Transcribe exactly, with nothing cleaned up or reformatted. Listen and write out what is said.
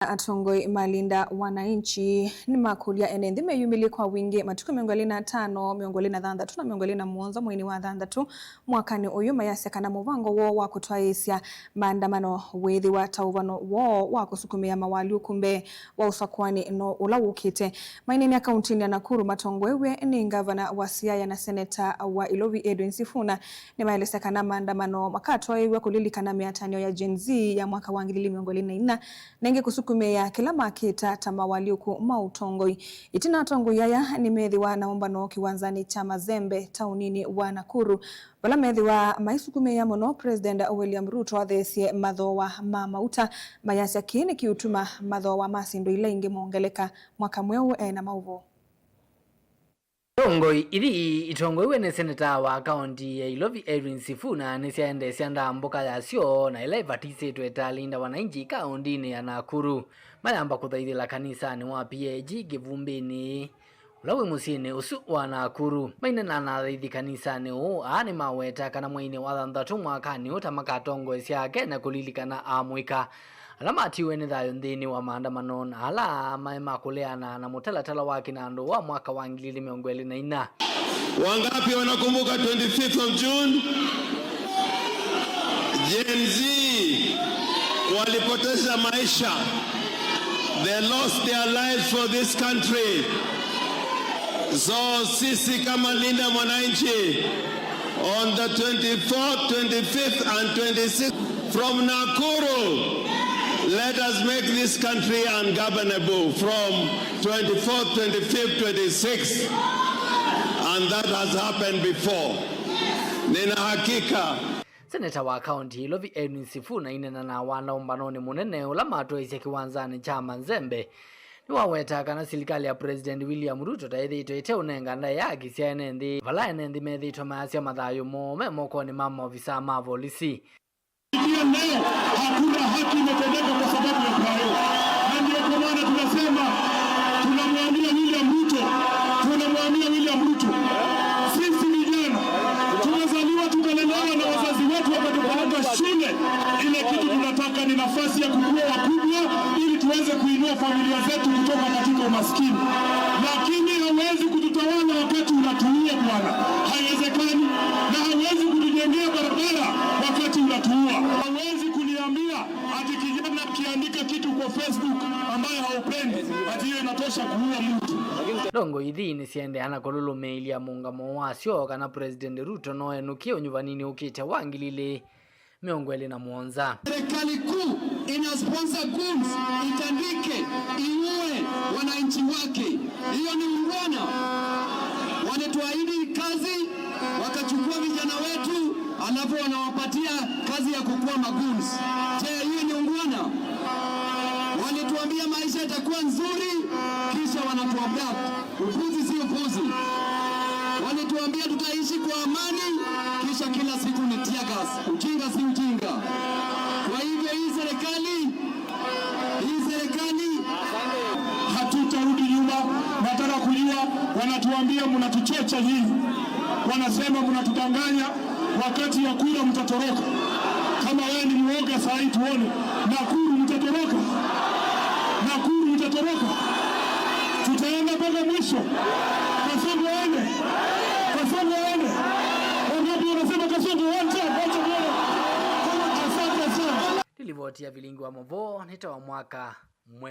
Atongoi ma Linda Wananchi nĩmakũlya ene nthĩ meyumĩlye kwa wingĩ matukũ mĩongo ĩlĩ na atano, mĩongo ĩlĩ na thanthatũ na mĩongo ĩlĩ na mũonza mweinĩ wa thanthatũ mwakanĩ ũyũ, mayasya kana mũvango woo wa kũtwaĩĩsya maandamano wĩthĩwa ta ũvano woo wa kũsukumĩa mawalyũku mbee wa ũsakũanĩ no ũla wũkĩte. Maineena kauntinĩ ya Nakuru matongoew'e nĩ ngavana wa Siaya na seneta wa Ilovi Edwin Sifuna, nĩmaelesya kana maandamano makatwaĩw'a kũlilikana mĩatanĩo ya Gen Z ya mwaka wa ngili ili mĩongo ĩlĩ na inya, na ĩngĩ kũsukumĩĩa kĩla makĩta ta mawalyũku ma ũtongoi. Ĩtina, atongoi aya nĩmethĩwa na ũmbano kĩwanzanĩ kya Mazembe taũninĩ wa Nakuru, vala methĩwa maisukumĩĩa mũno President William Ruto atheesye mathooa ma mauta, mayasya kĩĩ nĩkĩũtuma mathooa ma syĩndũ ila ingĩ mongeleka mwaka mweũ. Ena maũvoo. Atongoi ithi itongoew'e nĩ seneta wa kaunti ya Ilovi Edwin Sifuna nĩsyaendeesya ndambũka yasyo na ĩla ĩvatisĩtwe ta Linda Wananchi kauntinĩ ya Nakuru, mayamba kũthaithĩla kanisanĩ wa P A G Kĩvumbĩnĩ, ũla wĩ mũsyĩnĩ ũsu wa Nakuru. Maineena na athaithi kanisanĩ ũũ, aa nĩmaweta kana mweinĩ wa thanthatũ mwakanĩ ũũ ta makatongoesya Akenya kũlilikana amũika ala matiwe nĩ thayũ nthĩnĩ wa maandamano na ala maĩ ma kũleana na mũtalatala wa kĩnandũ wa mwaka wa ngili ili mĩongo ĩlĩ na inya. Wangapi wanakumbuka twenty-fifth of June? Gen Z walipoteza maisha. They lost their lives for this country. So sisi kama Linda Mwananchi, on the twenty-fourth, twenty-fifth and twenty-sixth, from Nakuru, let us make this country ungovernable from twenty-fourth, twenty-fifth, twenty-sixth. And that has happened before. Nina hakika. Seneta wa kaunti ya Ilovi Edwin Sifuna aineena na wanda ũmbanonĩ mũnene ũla matwaisye kĩwanzanĩ kya Manzembe, nĩwaweta kana silikalĩ ya President William Ruto ta ĩthĩĩtwe ĩteũnenga ndaĩa haki sya ene nthĩ, vala ene nthĩ methĩĩtwe mayasya mathayũ moo me mokonĩ ma maovisaa ma volisi. Kufikia leo, hakuna haki imetendeka kwa sababu ya thayũ. Na ndio kwa maana tunasema, tunamwambia William Ruto, tunamwambia William Ruto, sisi vijana tumezaliwa tukalelewa na wazazi wetu wakatupeleka shule. Ile kitu tunataka ni nafasi ya kukua wakubwa ili tuweze kuinua familia zetu kutoka katika umaskini. Lakini hauwezi kututawala wakati unatuua, bwana. Haiwezekani. Na hauwezi kutujengea barabara wakati unatuua. Hauwezi kuniambia ati kijana akiandika kitu kwa Facebook ambayo haupendi, ati hiyo inatosha kuua mtu. Ndongoi ithi nĩsyaendeea na kũlũlũmĩĩlya mũũngamo wasyo kana President Ruto no enũke ũnyuvaninĩ ũkĩte wa ngili ili mĩongo ĩlĩ na mũonza. Serikali kuu ina sponsor goons, itandike, iue wananchi wake. Hiyo ni ungwana? Walituahidi kazi, wakachukua vijana wetu, alafu wanawapatia kazi ya kukua magoons. Je, hiyo ni ungwana? Walituambia maisha itakuwa nzuri, kisha wanatuabduct. Upuzi si upuzi. Walituambia tutaishi kwa amani, kisha kila siku ni tear gas. Ujinga si ujinga. Kwa hivyo hii serikali, hii serikali, hatutarudi nyuma. Nataka kujua, wanatuambia mnatuchocha nyinyi. Wanasema mnatudanganya. Wakati ya kura mtatoroka. Kama wewe ni mwoga, saa hii tuone. Nakuru mtatoroka. Nakuru mtatoroka. Tutaenda mpaka mwisho. Kasongo aende. Kasongo aende. Wangapi wanasema Kasongo one time? Wacha tuone. Asante sana. Nĩ livoti ya Vilingi wa Mavoo, nĩ ta wa mwaka mweũ.